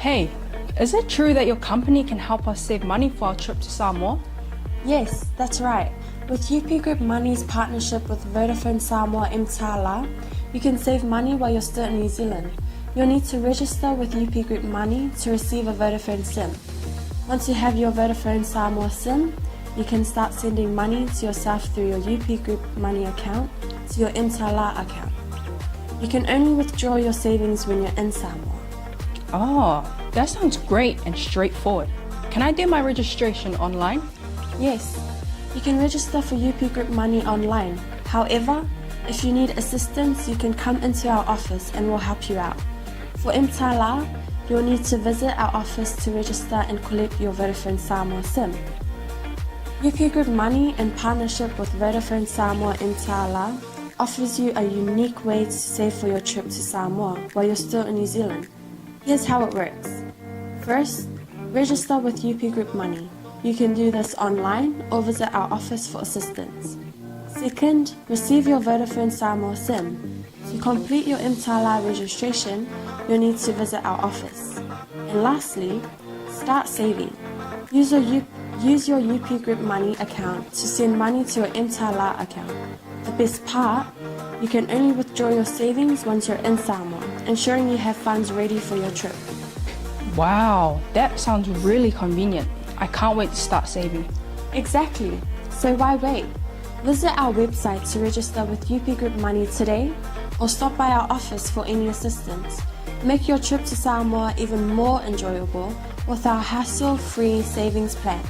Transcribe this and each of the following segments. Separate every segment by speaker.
Speaker 1: Hey, is it true that your company can help us save money for our trip to Samoa?
Speaker 2: Yes, that's right. With UP Group Money's partnership with Vodafone Samoa Mtala, you can save money while you're still in New Zealand. You'll need to register with UP Group Money to receive a Vodafone SIM. Once you have your Vodafone Samoa SIM, you can start sending money to yourself through your UP Group Money account to your Mtala account. You can only withdraw your savings when you're in Samoa.
Speaker 1: Oh, that sounds great and straightforward. Can I do my registration online?
Speaker 2: Yes, you can register for UP Group Money online. However, if you need assistance, you can come into our office and we'll help you out. For Mtala, you'll need to visit our office to register and collect your Vodafone Samoa SIM. UP Group Money, in partnership with Vodafone Samoa Mtala, offers you a unique way to save for your trip to Samoa while you're still in New Zealand. Here's how it works. First, register with UP Group Money. You can do this online or visit our office for assistance. Second, receive your Vodafone Samoa SIM. To complete your Mtala registration, you'll need to visit our office. And lastly, start saving. Use your, use your UP Group Money account to send money to your Mtala account. The best part, you can only withdraw your savings once you're in Samoa, ensuring you have funds ready for your trip.
Speaker 1: Wow, that sounds really convenient. I can't wait to start saving.
Speaker 2: Exactly. So why wait? Visit our website to register with UP Group Money today or stop by our office for any assistance. Make your trip to Samoa even more enjoyable with our hassle-free savings plan.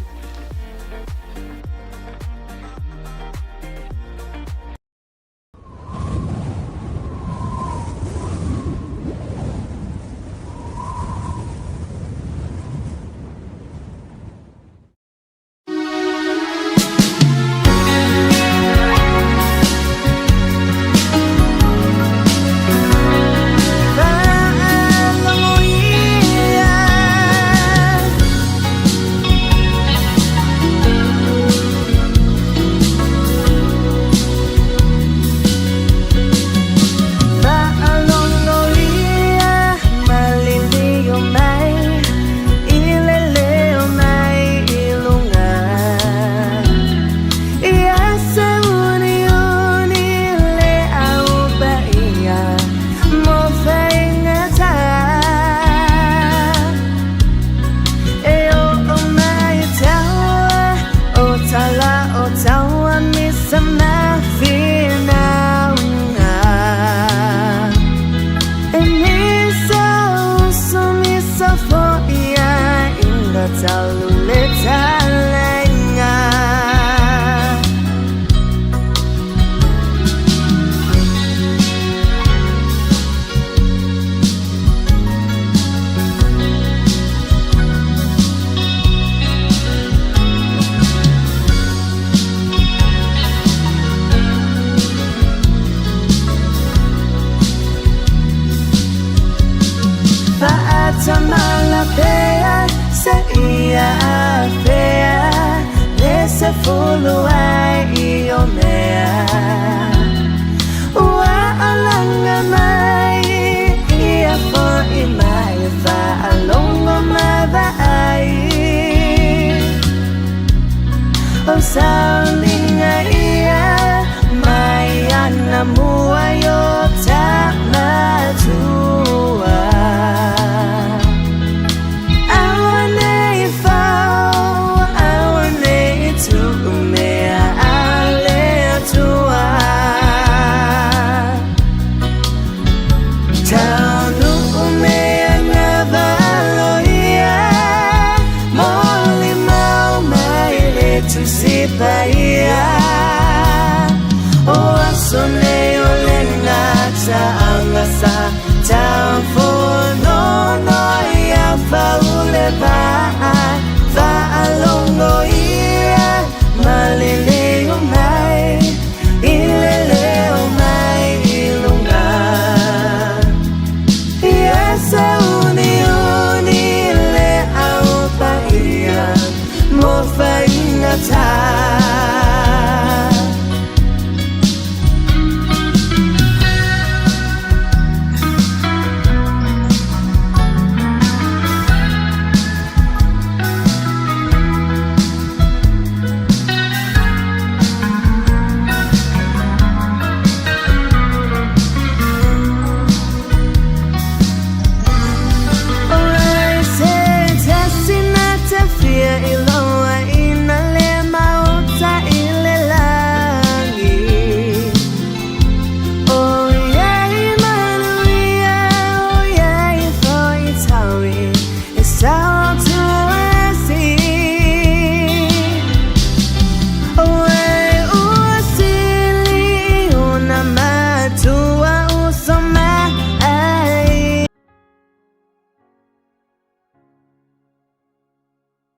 Speaker 3: Ua alaga mai.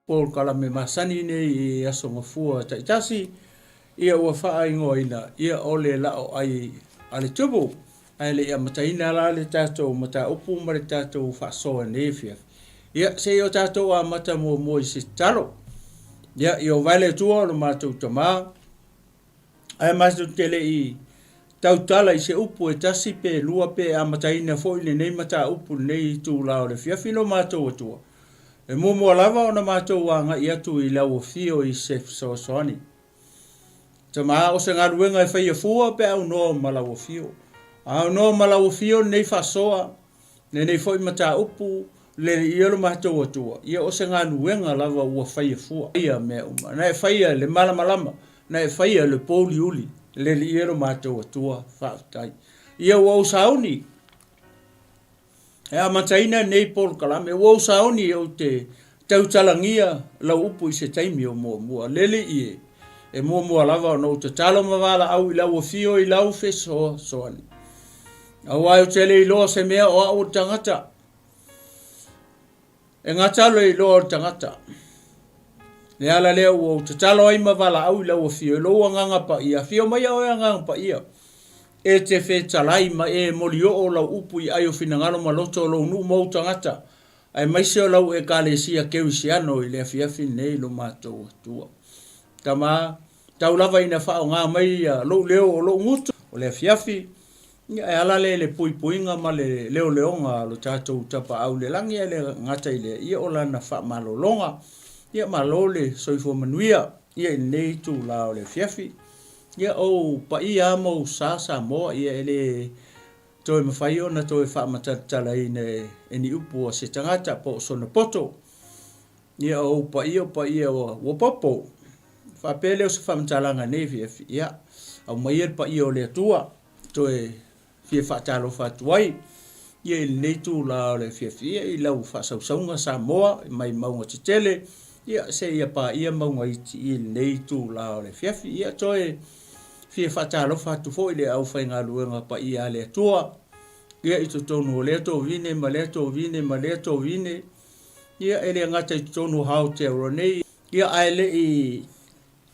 Speaker 3: Polokalame masani nei i Aso Gafua taitasi, ia ua faaigoaina ia o le laoai a le Tupu. Ae le i amataina la le tatou mataupu ma le tatou faasoa i lenei afiafi, ia se i o tatou amata muamua i se tatalo. Ia, Ieova e le Atua o lo matou Tama, Ae matou te le i tautala i se upu e tasi pe lua pe amataina foi lenei mataupu i lenei itula o le afiafi lo matou Atua, e muamua lava ona matou agai atu i lau afio i se fesoasoani. Tama, o se galuega e faia fua pe aunoa ma lau afio. A aunoa ma lau afio lenei faasoa, Lenei foi mataupu, le ia lo matou Atua, ia o se galuega lava ua faia fua ia mea uma. Na e faia le malamalama, na e faia le pouliuli, le ia lo matou Atua, faafetai. Ia ua ou sauni e amataina nei polokalame, ua ou sauni ou te tautalagia lau upu i se taimi o muamua. Le Alii e, e muamua lava ona ou tatalo ma valaau i lau afio i lau fesoasoani. Aua ou te le iloa se mea o au o le tagata. E gata le iloa o le tagata. Le ala lea ua ou tatalo ai ma valaau i lau afio, i lou agaga paia. Afio mai oe agaga paia. E te fetalai ma e molioo lau upu i ai o finagalo ma loto o lou nuu ma ou tagata, aemaise o lau Ekalesia Kerisiano i le afiafi lenei lo matou Atua. Tama, Tau lava ina faaaoga mai lou leo o lou gutu o le afiafi, ia e ala lea i le puipuiga ma le leoleoga o lo tatou Tapaau i le lagi, ae le gata i lea, ia o lana faamalologa. Ia malo le soifua manuia ia i lenei itula o le afiafi. Ia ou paia lava ma ou sa Samoa, ia e le toe mafai ona toe faamatalatalaina e ni upu a se tagata po o sona poto. Ia o ou paia o paia ua popo. Faapea lea o se faamatalaga nei afiafi, ia, aumaia le paia o le Atua, toe fia faatalofa atu ai, ia i lenei itula o le afiafi, ia i lau faasausauga Samoa mai mauga tetele, ia seia paia mauga iti i lenei itula o le afiafi. Ia toe fia faatalofa atu foi i le aufaigaluega paia a le Atua, ia i totonu o lea tovine ma lea tovine ma lea tovine, Ia, e le gata i totonu o Aotearoa nei, ia ae le i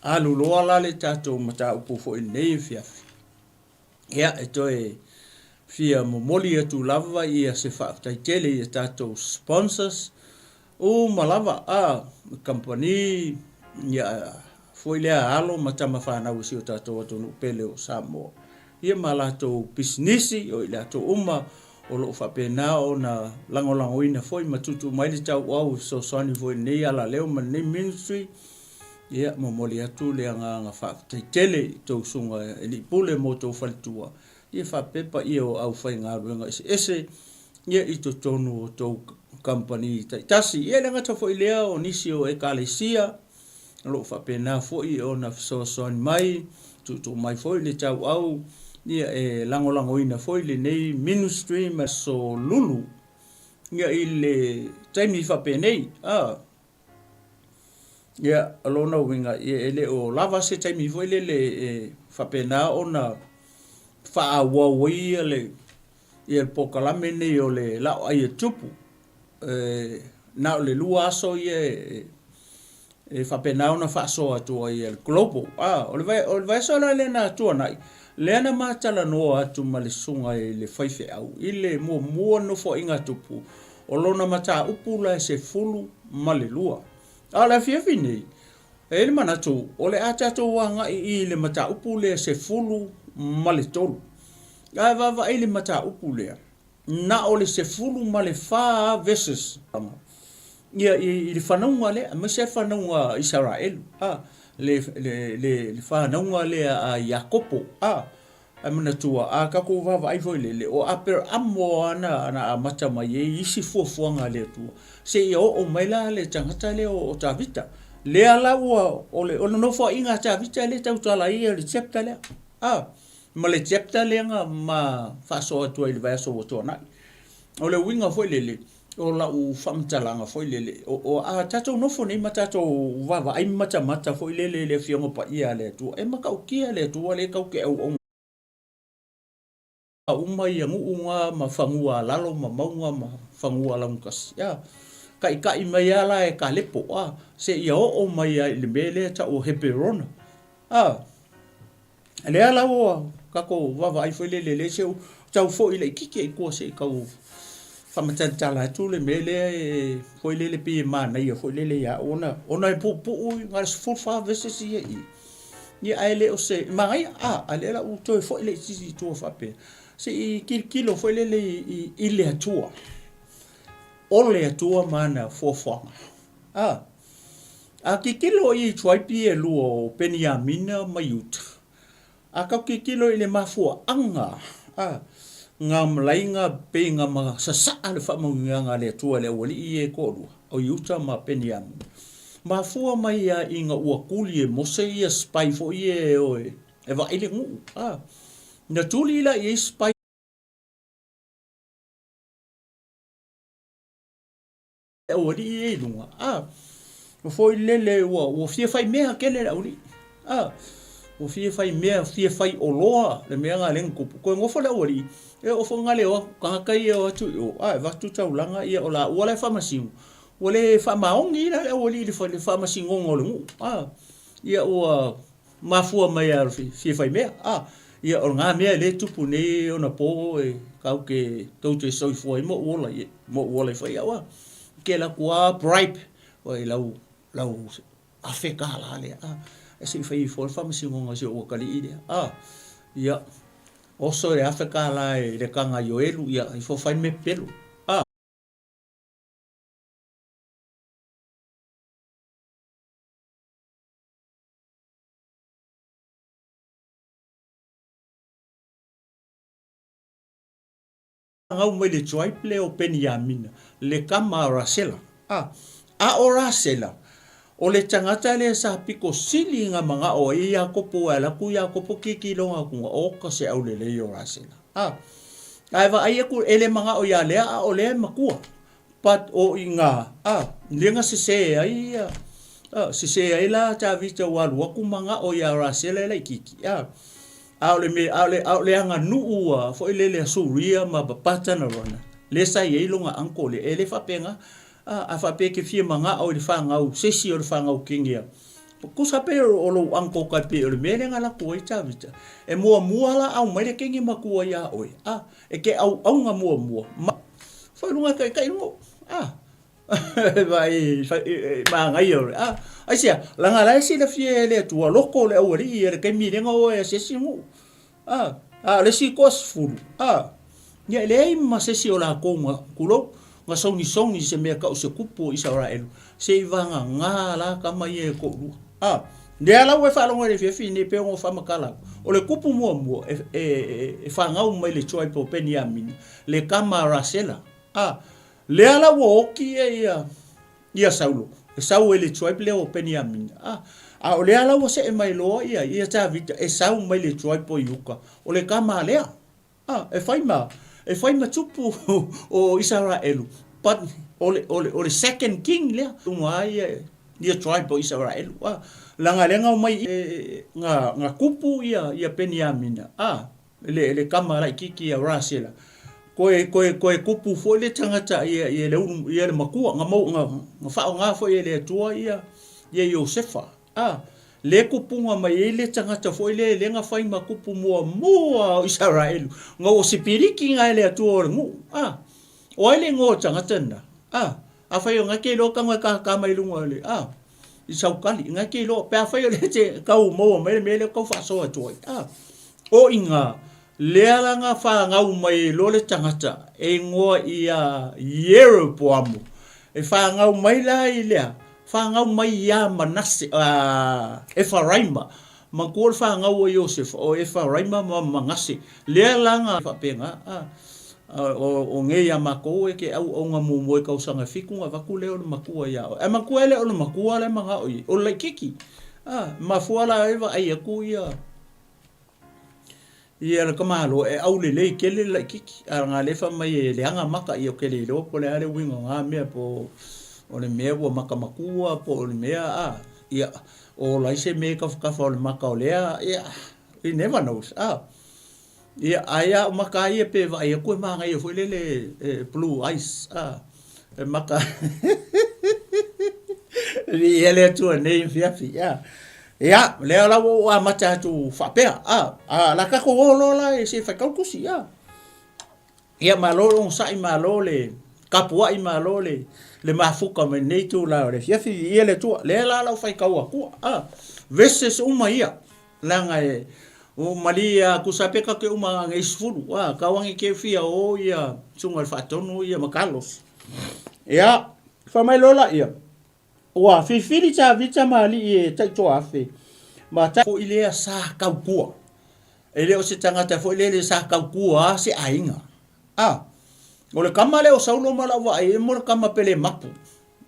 Speaker 3: alu loa la le tatou mataupu foi i lenei afiafi, ia e toe fia momoli atu lava ia se faafetai tele i a tatou sponsors uma lava, a kamupani, ia foi lea alo ma tama fanau a si o tatou atunuu pele o Samoa, ia ma latou pisinisi, o i latou uma o lo o faapena ona lagolagoina foi ma tuutuu mai le tauau e fesoasoani foi i lenei alaleo ma lenei ministry. Ia, momoli atu le agaga faafetai tele i tou susuga i alii pule ma outou faletua, ia faapea paia o aufaigaluega eseese ia i totonu o tou kamupani taitasi. Ia e le gata foi i lea o nisi o Ekalesia o lo o faapena foi ona fesoasoani mai, tuutuu mai foi le tauau, ia e lagolagoina foi lenei ministry ma Aso Lulu ia i le taimi faapenei. A ia o lona uiga ia e le o lava se taimi foi lele e faapena ona faaauau ai ia le ia le polokalame nei o le laoai e tupu. E na o le lua aso ia e faapena ona faasoa atu ai e le Global. A, o le, o le vaiaso la lea na tuanai, lea na ma talanoa atu ma le susuga i le faifeau i le muamua nofoaiga a Tupu, o lona mataupu la e 12. A o le afiafi nei, e i ai le manatu o le a tatou agai i le mataupu lea 13. Ae vaavaai i le mataupu lea, na o le 14 lava verses ia i le fanauga lea, aemaise le fanauga a Isaraelu, a, le, le, le, le fanauga lea a Iakopo, a. Ae manatua, a tatou vaavaai foi lele, o Aperamo lava na, na amata mai ai isi fuafuaga a le Atua, seia oo mai la le tagata lea o Tavita. Lea la ua, o le, o le nofoaiga a Tavita lea e tautala ai le chapter lea, a. Ma le chapter lea na ma faasoa atu ai i le vaiaso ua tuanai. O le uiga foi lele, o lau faamatalaga foi lele, o, o a tatou nofo nei ma tatou vaavaai ma matamata foi lele i le Afioga Paia a le Atua, e matautia le Atua lea tatou te auauna uma ia nuu na ma fanua a lalo ma mauga ma fanua laugatasia. Taʻitaʻi mai lava la e Kalepo, a, seia oo mai lava i le mea lea e tau o Heperona. A, lea la ua tatou vaavaai foi lele lea se i ou tau foi laitiiti i tua se i tau faamatalatala atu le mea lea e foi lele pei e manaia foi lele ia au ona, ona e puupuu na o le 14 verses ia i i. Ia ae le o se manaia, a, a lea la ua toe foi laitiiti i tua faapea, se i tilotilo foi lele i, i le Atua. O le Atua ma ana fuafuaga. A, a tilotilo i tribe ia e lua o Peniamina ma Iuta, a tau tilotilo i le mafuaaga, a, na malaiga pei na ma sasaa le faamanuiaga a le Atua i le aualii ia e toalua, o Iuta ma Peniamina. Mafua mai lava ina ua tuli e Mose ia spy foi ia e o e vaai le nuu. A, na tuli la i ai spy. Aualii ia i luga, a, ua foi lele ua, ua fia fai mea tele le aualii, a, ua fia fai mea, fia fai oloa le mea na lea na tupu. Toe nofo le aualii, e oo foi na le o atu tagata ia e o atu i o, a, e avatu taulaga, ia o laua la e faamasino, ua le faamaoni la le aualii i le faamasinoga o le nuu, a, ia ua Mafua mai lava o le fia fai mea. A, ia o lena mea lea e tupu nei ona po e kau ke tou te soifua ai ma ou ola i ma ou ola ai foi au a. Ke alu atu lava bribe oi lau lau $1,000 lea a, e se i fai ifo le faamasinoga o si ou atalii lea a. Ia, oso le $1,000 i le taga Ioelu ia ifo fai le mea pepelo a. Gau mai le tribe lea o Peniamina, le tama a Rasela. A, a o Rasela, o le tagata lea sa pito sili na manao ai Iakopo e ala atu Iakopo tilotilo atu, oka se aulelei o Rasela. A, ae vaai atu e le manao ia Lea a o Lea e matua. But o i nga, a, lea na sese ai ia, a, sese ai la Tavita ua alu atu manao ia Rasela e laitiiti, a. A o le mea, a o le, a o le aganuu a foi lele a Suria ma Patanarana, lea sa i ai lona uncle lea, e le faapena, a, a faapea e te fia manao i le fanau, se isi o le fanau kini a, tusa pei o lou uncle tai pei o le mea lea na alu atu ai Tavita, e muamua la aumai le kini matua ia oe, a, E ke auauna muamua ma foi luga taitai luga. Ah. Vai manaia o le ah. Aisea, laga la e silafia e le Atua loko o le aualii ia le taimi lenga o e asiasi nuu. Ah, a o le isi toasefulu, ah, ia e leai ma se isi o lakou na, tulou, na sogisogi i se mea tau se kupu o Isaraelu, seivagana la tama ia e toalua. A, lea la ua e faalogo i le afiafi nei pei ona ou faamatala atu, o le kupu muamua e, e, e fanau mai le tribe o Peniamina, le tama a Rasela. A, lea la ua oti ia, ia, ia Saulo, e sau ai le tribe lea o Peniamina. A, a o lea la ua see mai loa ia, ia Tavita e sau mai le tribe o Iuta, o le tama a Lea. A, e fai ma, e fai ma tupu o Isaraelu, but o le, o le, o le second king lea, luga ai ia, ia tribe o Isaraelu. A, leaga lea na omai e, na, na kupu ia, ia Peniamina, a, le, le tama laitiiti a Rasela, koe, koe, koe kupu foi le tagata ia, ia le ulu, ia le matua, na mau, na, na faaaoga foi e le Atua ia, ia Iosefa. A, le kupuga mai ai le tagata foi lea lea na fai ma kupu muamua o Isaraelu, na ua sipiliki na e le Atua o le nuu. A, o ai le igoa o le tagata lena? A, afai o na e te iloa tago e kākā mai luga o le, a, i saukali, na e te iloa, pe afai o lea e te tau maua mai le mea lea tau faasoa atu ai. A, o iga, lea la na fanau mai ai loa le tagata e igoa ia Ieropoamo. E fanau mai la i lea, Fanau mai iā Manase, a Efaraima, matua o le fanau a Iosefa, o Efaraima ma Manase, lea la na faapena, a, o nei iā matou e ke auauna muamua i tausaga e fitu na avatu lea o le matua iā oe. Ae matua e le o le matua la e manao i ai, o le laitiiti. A, mafua la ai vaai atu ia, Ia le tamaloa e aulelei tele le laitiiti, a na lea fai mai e leaga maka ia ou te le iloa po o le a le uiga o na mea po o le mea ua maka matua po o le mea a ia o ola ai se mea i tafatafa o le maka o lea ia we never knows a ia ae a o maka ia pe vaai atu e manaia foi lele e blue eyes a e maka. Viia le Atua nei afiafi. Ia, ia lea la ua ou amata atu faapea. A, a la tatou o loa la e se faitau tusi. Ia. Ia malo le onosai, malo le tapuai, malo le le mafuta mai nei itula o le afiafi. Viia le Atua. Lea la lau faitau atua. A, verses uma ia. Leaga e o malie a tusa pe tatou te uma nei sefulu. A, tau ane ke fia o ia susuga i le faatonu ia ma Carlos. Ia, fai mai loa laia, ua filifili Tavita ma alii e taitoafe ma ta foi lea sa tautua. E le o se tagata foi lele sa tautua a se aiga. A, o le tama lea o Saulo ma lau vaai e mo le tama pele mapu.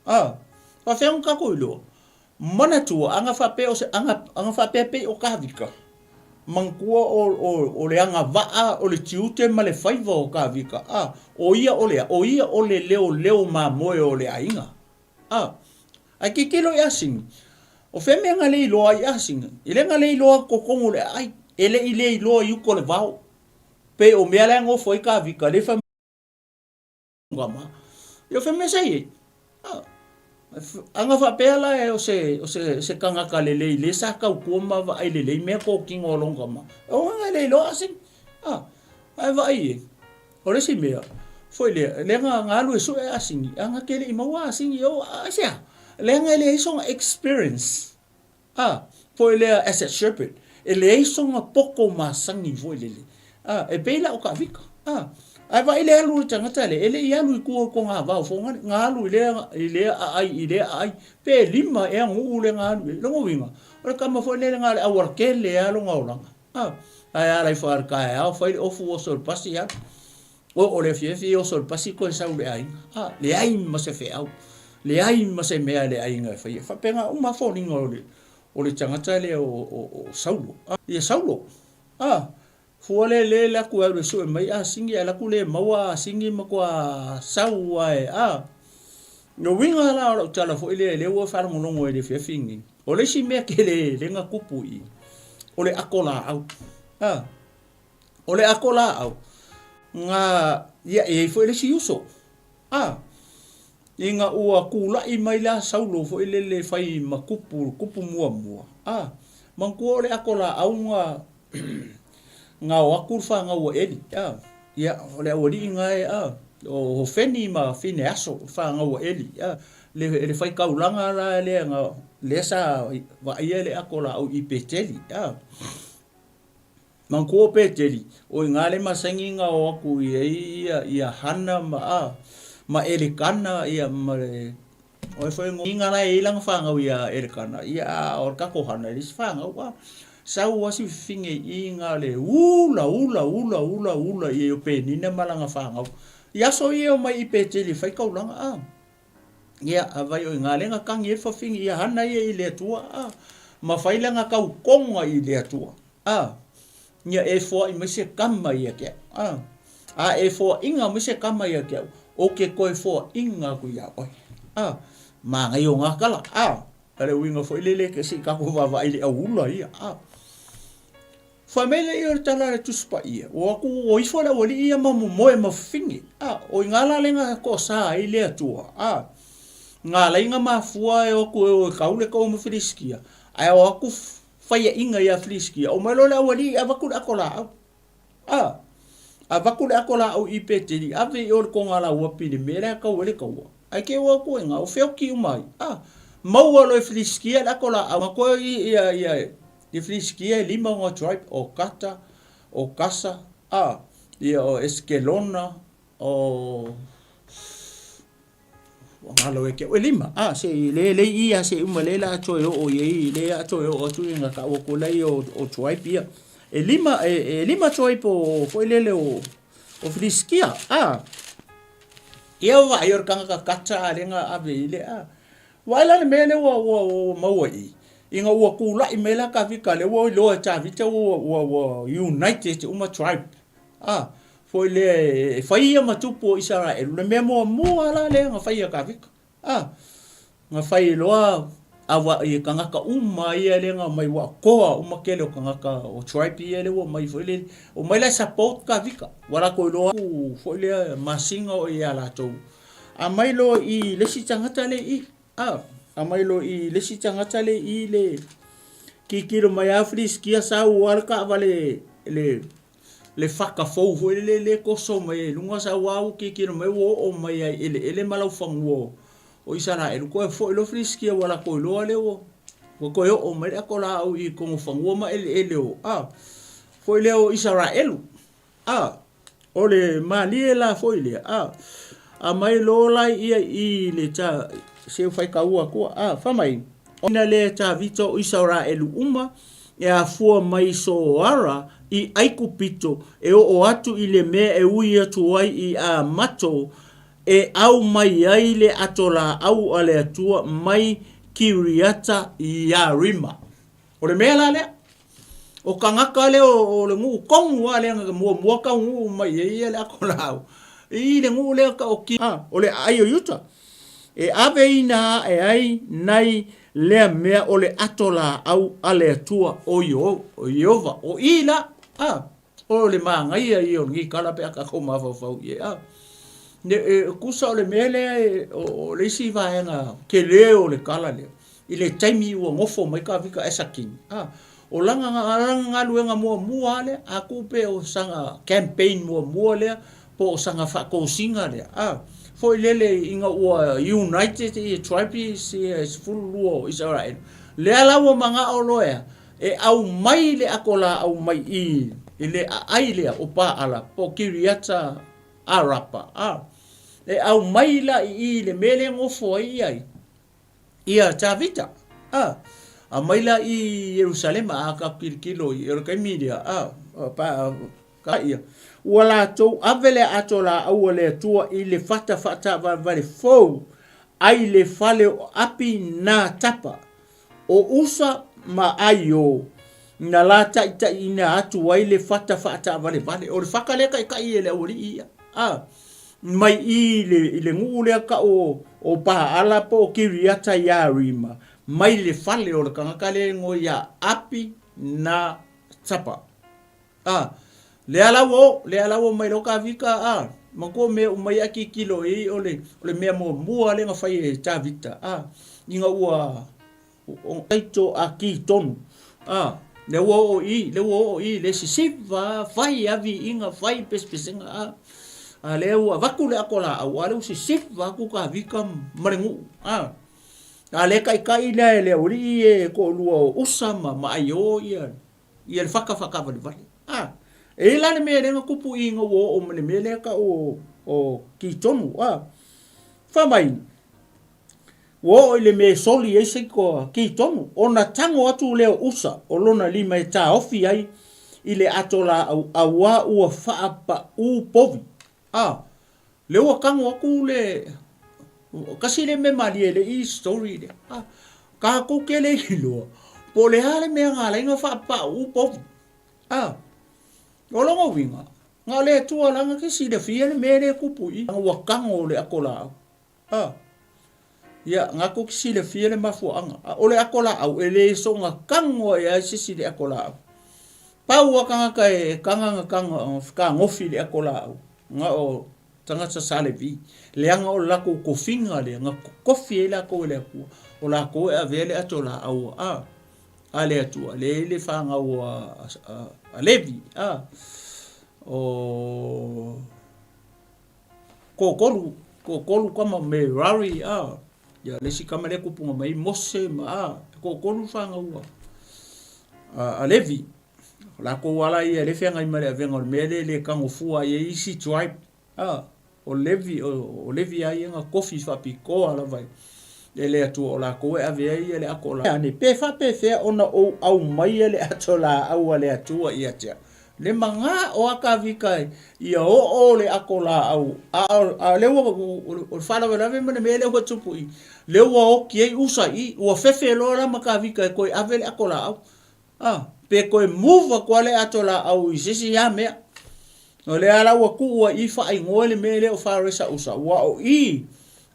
Speaker 3: A, faafefea ona tatou iloa? Manatua, ana faapea o se, ana, ana faapea pei o Tavita, manatua o, o, o le agavaa o le tiute ma le faiva o Tavita, a, o ia o le a? O ia o le leoleo mamoe o le aiga. A, ae tilotilo i asini, o fea mea na le iloa ai i asini? E le na le iloa totonu o le aai, e le i le iloa i uta o le vao. Pei o mea la e nofo ai Tavita, le fai Ngama. Ia fai mai sa i ai. Ana faapea la e o se, o se, se tagata lelei le sa tautua ma vaai lelei mea totino a lona tama. E ogaga e le iloa asini. A, ae vaai i ai. O le isi mea, foi lea, lea na, na alu e sue asini, ana te le i maua asini, o, aisea? Leaga e leai sona experience. A, foi lea as a shepherd, e leai sona poto masani foi lele. A, e pei la o Kavika. A, ae vaai le alu o le tagata lea, e le i alu i tua o Togavao Fogale, na alu i lea, i lea aai, i lea aai, pe lima ea nuu lea na alu i ai. Lona uiga, o le tama foi lele na o le aualatele lava lona olaga. A, ae ala ifo lava i le taeao, fai le ofu oso i le pasi alu. Oo le afiafi oso i le pasi toe sau i le aiga. A, leai ma se feau, leai ma se mea a le aiga e faia. E faapena uma lava foliga o le, o le tagata lea o, o, o Saulo. A, ia Saulo, a, fua le le le atu e alu e sue mai asini, ae alu atu le maua asini matua sau lava e, a. O le uiga la o lau tala foi lea, lea ua faalogologo ai i le afiafi lenei, o le isi mea tele lea na tupu i i, o le ato laau. A. O le ato laau, na, ia, e i ai foi le isi uso. A, ina ua tulai mai la Saulo foi lele fai ma kupu, kupu muamua. A, manatua o le ato laau na, na o atu le fanau a Eli. A, ia, o le aualii na e, a, o Hofeni ma Fineaso, le fanau a Eli. A, le, le faitaulaga la lea na, lea sa vaaia le ato laau i Peteli. A. Manatua o Peteli, o i ina le masani na o atu i ai ia, ia Hana ma, a, ma Elekana, ia, ma le, o ai foi ina la e i ai lana fanau iā Elekana, ia, a o le tatou Hana, e leai se fanau, a. Sau lava si fafine i i na le ula, ula, ula, ula, ula i ai o Penina ma lana fanau. I aso ia e omai i Peteli e fai taulaga, a. Ia, a vai o i ina le na kagi ai le fafine, ia Hana ia i le Atua, a, ma fai lana tautoga i le Atua. A, ia e foai mai se kama ia te au. A, a e foaiga mai se kama ia te au, o ke toe foaiga aku iā oe. A, manaia o ngā tala. A, a le uiga foi lele ke se i tatou vaavaai i le auula ia. A, fai mai lea o le tala a le Tusi Paia, ua atu ua ifo le aualii ia ma momoe ma fafine. A, o i ngā la le na toasā ai le Atua. A, ngā lai na mafua e o atu e o e kau le tou ma Filisitia, ae o atu faiaʻiga iā Filistia, ʻo mai loa le aualii e avatu le ato lāʻau. A, avatu le ato lāʻau i Peteli, ave i o le toga lauapi i le mea lea tau ai le taua. Ae ke ua atu ai ina, o feoki uma ai. A, maua loa e Filistia le ato lāʻau, na koe i, ia, ia, i Filistia e lima ona tribe, o Kata, o Kasa, a, ia, o Eskelona, o, Ua galo e ke au elima. A, se i le lei i a se uma le la toe oo i ei, le a toe oo atu i nga ka ua kula i o, o tribe ia. E lima, e, e lima tribe o foi lele o, o Filistia. A, ia wa ai o le kanga ka kata a lenga ave i le a. Wa ela le mea le ua, ua, ua maua i. Inga ua kula'i mai la Kavika le ua iloa e Tavita ua, ua, ua united uma tribe. A, foi lea e fai ia ma tupu o Isaraelu, le mea muamua la lea na fai e Kavika. A, na fai loa awa i kangaka uma ia lea na omai ua koa uma kele o kangaka o tribe ia lea ua omai foi lele, omai la e support Kavika. Ua latou iloa atu foi lea masina o ia latou. Aumai loa i le isi tagata lea i i. A. Aumai loa i le isi tagata le i le kikilo mai a Filistia sau a le taavale le le faka fou foi lele le toso mai ai i luga sau a ua kikilo mai ua oo mai ai eleele ma laufanua o Isaraelu toe foi loa Filistia ua latou iloa lea ua ua toe oo mai le ato laau i togofanua ma eleele o a foi lea o Isaraelu. A, o le malie la foi lea, a, aumai loa la ia i le ta, se ua faitaua atua, a, fai mai, ina lea Tavita o Isaraelu uma e afua mai Soara i Aikupito e oo atu i le mea e ui atu ai i Amato e au mai ai le ato laau a le Atua mai Kiriata Iarima. O le mea la lea, o tagata lea o le nuu tonu lava lea na muamua taunuu mai ai ia le ato laau, i le nuu lea tau o Ki, o le aai o Iuta, e aveina ae ai nai lea mea o le ato laau a le Atua o Ieova. O i la, a, o le manaia ia o lenei tala pe a tatou mafaufau i ai, a. Ne, e, tusa o le mea lea, e, o, o le isi vaega tele o le tala lea, I le taimi ua nofo mai Kavika as a king, a, o lana, lana galuega muamua lava lea, a tuu pe o sana campaign muamua lea, po o sana faatosina lea, a, foi lele ina ua united ia tribes ia e 12 o Isaraelu, lea la ua manao loa e a? E aumai le ato laau mai i i le aai lea o Paala po o Kiriata Arapa, a, e aumai la i i le mea lea e nofo ai ia Ia Tavita, a, aumai la i Ierusalema, a tatou tilotilo i, o le taimi lea, a, pa, ka ia, ua latou ave le ato laau a le Atua i le fata faataavalevale fou ai le fale o Api na tapa, o Usa ma Aio, na la taitaiina atu ai le fata faataavalevale. O le fata lea taitai e le aualii ia, a. mai i le, i le nuu lea tau o, o Paala po o Kiriata Iarima, mai le fale o le tagata lea e igoa ia Api na Tapa. A, lea la ua o, lea la ua mai loa Tavita, a, manatua mea uma ia a tilotilo i ai o le, o le mea muamua lea na fai e Tavita, a, ina ua O taito a ki tonu. A, lea ua oo i, lea ua oo i le sisiva, fai a viiga, fai pesepesega, a. A lea ua avatu le ato laau, a lea ua sisiva atu Tavita ma le nuu, a. A lea taitai lea e le aualii e toalua o Usa ma, ma Aio ia, ia le fata faataavalevale. A, e i ai la le mea lea na tupu i ina ua oo mai le mea lea tau o, o Kitonu, a. Fai mai, Ua oo i le mea e soli ai se toa kitonu, ona tago atu lea o Usa o lona lima e taofi ai i le ato laau auā ua faapaū povi. A, lea ua tago atu le, kasi lea mea malie le i story lea. A, tatou te le iloa po o le a le mea na ala ai ona faapaū povi. A, o lona uiga, na o le Atua la na te silafia le mea lea e tupu i i, ua tago le ato laau. A. Ia, na kou te silafia le mafuaaga. A o le ato laau, e le soona tago ai lava se isi i le ato laau. Pau a tagata e taga na taga fetagofi i le ato laau, na o tagata sa Levi, leaga o le latou tofiga lea na totofi ai latou e le Atua, o latou e avea le ato laau a a le Atua, lea e i ai le fanau a Levi, a o Toatolu, toatolu tama o Merari, a, ia le isi tama lea tupuga mai ai Mose ma, a, e toatolu fanau a, a Levi. O latou lava la ia e le feagai ma le avega o le mea lea e le tago fua ai e isi tribe, a, o Levi, o, o Levi lava ia na tofi faapitoa lava e le Atua o latou e ave ai le ato la. Ane, pe faapefea ona ou aumaia le ato laau a le Atua ia te au? Le magao a Tavita ia oo le ato laau, a o lea ua, o le faalavelave ma le mea lea ua tupu i, lea ua oti ai Usa i, ua fefe loa la ma Tavita e toe ave le ato laau. A, pe toe move atu lava le ato laau i se isi lava mea. O lea la ua tuu ai i faaigoa le mea lea o Faresa Usa, aua o i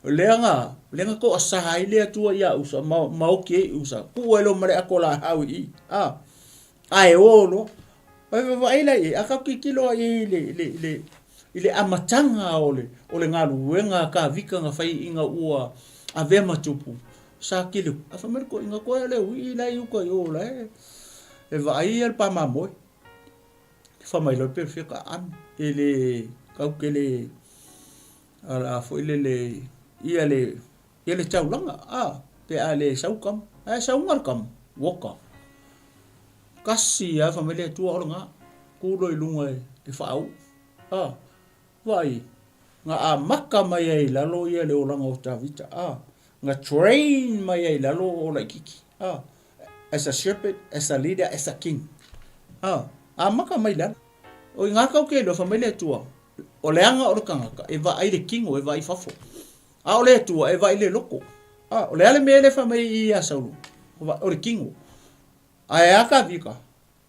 Speaker 3: lea na, lea na toasa ai le Atua ia Usa ma, ma oti ai Usa, tuu ai loa ma le ato laau i i. A, ae o loa. Oi vaavaai la i ai, a tatou tilotilo i ai i le, le, le, i le amataga o le, o le galuega a Tavita na fai ina ua avea ma tupu. Sa kili, ae fai mai le toeaina, Koe le uii la e i uka i o la e e vaai ia le pa mamoe. Fai mai loa le perofeta, Aami, e le tau tele a foi lele ia le ia le taulaga, a, pe a le sau tama. Ae sauga le tama, ua Tasi lava fai mai le Atua o lena, tu loa i luga e faauu. A, vaai, na amata mai ai i lalo ia le olaga o Tavita, a, na train mai ai i lalo o laititi, a, as a shepherd, as a leader, as a king. A, amata mai i lalo. O i ina tatou te iloa, fai mai le Atua, o le aga o le tagata e vaai le tino, e vaai i fafo. A o le Atua e vaai i le loto. A, o le a le mea lea e fai mai ai ia Saulo? O le tino. Ae a Tavita?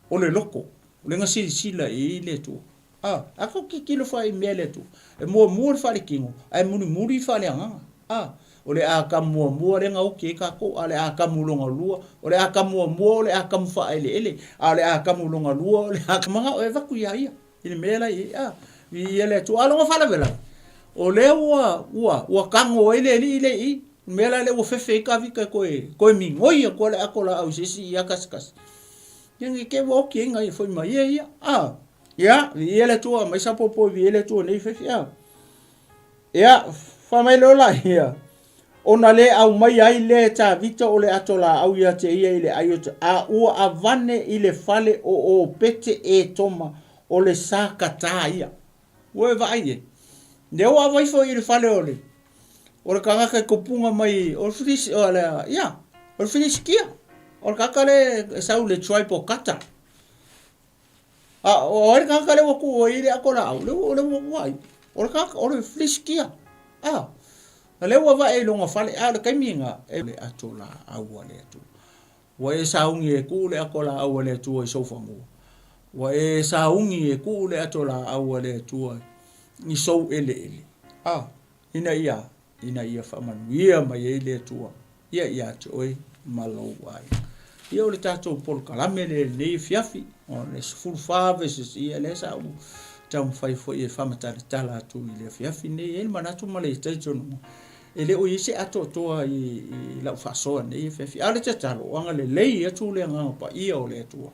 Speaker 3: O le loto, o le na silasila i ai le Atua. A, a kou tilotilo faaiu mea le Atua, e muamua le faaletino, ae mulimuli faaleagaga. A, o le Atamu muamua lea na oti ai tatou, a o le Atamu lona lua, o le Atamu muamua o le Atamu faaeleele, a o le Atamu lona lua o le Atamu manao e avatu iā ia i le mea la e i ai. A, viia le Atua. A o lona faalavelave, o lea ua, ua, ua tago ai le alii lea i i, O le mea la lea ua fefe ai Tavita e toe, toe migoi atu lava le ato laau i se isi ia kasikasi. Ia ne i te i ua oti ai nai foi ma ia ia. A, ia, viia le Atua, aumai sa popo e viia le Atua nei fefe. A, ia, fai mai loa laia, ona le aumaia ai lea e Tavita o le ato laau ia te ia i le ai o te, a ua avane i le fale o Opete Etoma o le sa katā ia. Ua e vaai e. Lea ua avai foi i le fale o le o le tagata e topuga mai o le Filisi o le ia, o le Filisitia. O le tagata lea e sau i le tribe o Kata. A o ai le tagata lea ua tuu ai le ato laau, lea ua lea ua vaai. O le tagata o le Filisitia. A o lea ua vae i lona fale, a o le taimi lena e le ato laau a le Atua. Ua e sauni e tuu le ato laau a le Atua i sou fanua. Ua e sauni e tuu le ato laau a le Atua i sou eleele. A, ina ia, ina ia faamanuia mai ai le Atua ia ia te oe ma lou aiga. Ia o le tatou polokalame lea i lenei afiafi, o le 14 verses, ia lea sa ou taumafai foi e faamatalatala atu i le afiafi lenei. E i ai le manatu ma le talitonuga, E le o i ai se atoatoa i lau faasoa i lenei afiafi. A o le tatalo, o agalelei atu le Agaga Paia o le Atua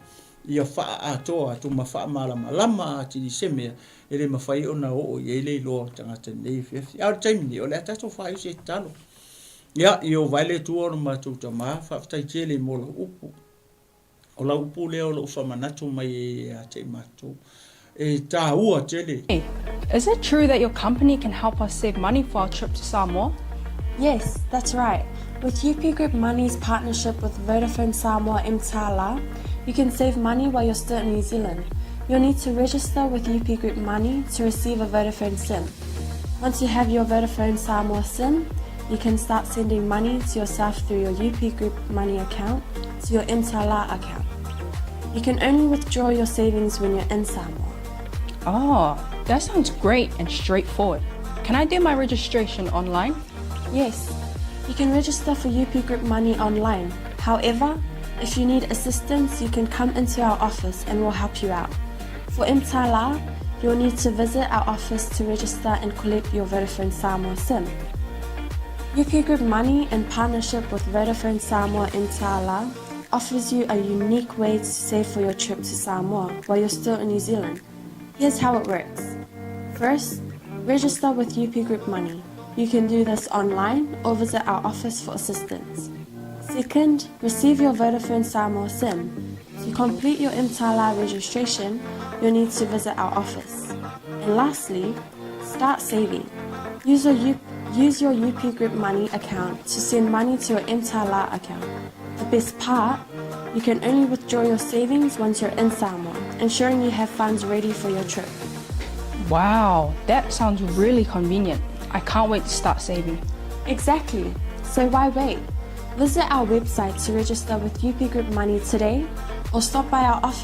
Speaker 3: ia faaatoa atu ma faamalamalama atili se mea e le mafai ona oo i ai le iloa o le tagata i lenei afiafi. A o le taimi nei, o le a tatou faaiu se tatalo. Ia, Ieova e le Atua o lo matou Tama, faafetai tele mo lau upu. O lau upu lea o lou faamanatu mai ai ia te i matou. E tāua tele.
Speaker 1: Hey, is it true that your company can help us save money for our trip to Samoa?
Speaker 2: Yes, that's right. With UP Group Money's partnership with Vodafone Samoa Mtala, you can save money while you're still in New Zealand. You'll need to register with UP Group Money to receive a Vodafone SIM. Once you have your Vodafone Samoa SIM, you can start sending money to yourself through your UP Group Money account to your Mtala account. You can only withdraw your savings when you're in Samoa.
Speaker 1: Oh, that sounds great and straightforward. Can I do my registration online?
Speaker 2: Yes, you can register for UP Group Money online. However, if you need assistance, you can come into our office and we'll help you out. For Mtala, you'll need to visit our office to register and collect your Vodafone Samoa SIM. UP Group Money, in partnership with Vodafone Samoa Mtala, offers you a unique way to save for your trip to Samoa while you're still in New Zealand. Here's how it works. First, register with UP Group Money. You can do this online or visit our office for assistance. Second, receive your Vodafone Samoa SIM. To complete your Mtala registration, you'll need to visit our office. And lastly, start saving. Use your, U- use your UP Group Money account to send money to your Mtala account. The best part, you can only withdraw your savings once you're in Samoa, ensuring you have funds ready for your trip.
Speaker 1: Wow, that sounds really convenient. I can't wait to start saving.
Speaker 2: Exactly. So why wait? Visit our website to register with UP Group Money today or stop by our office.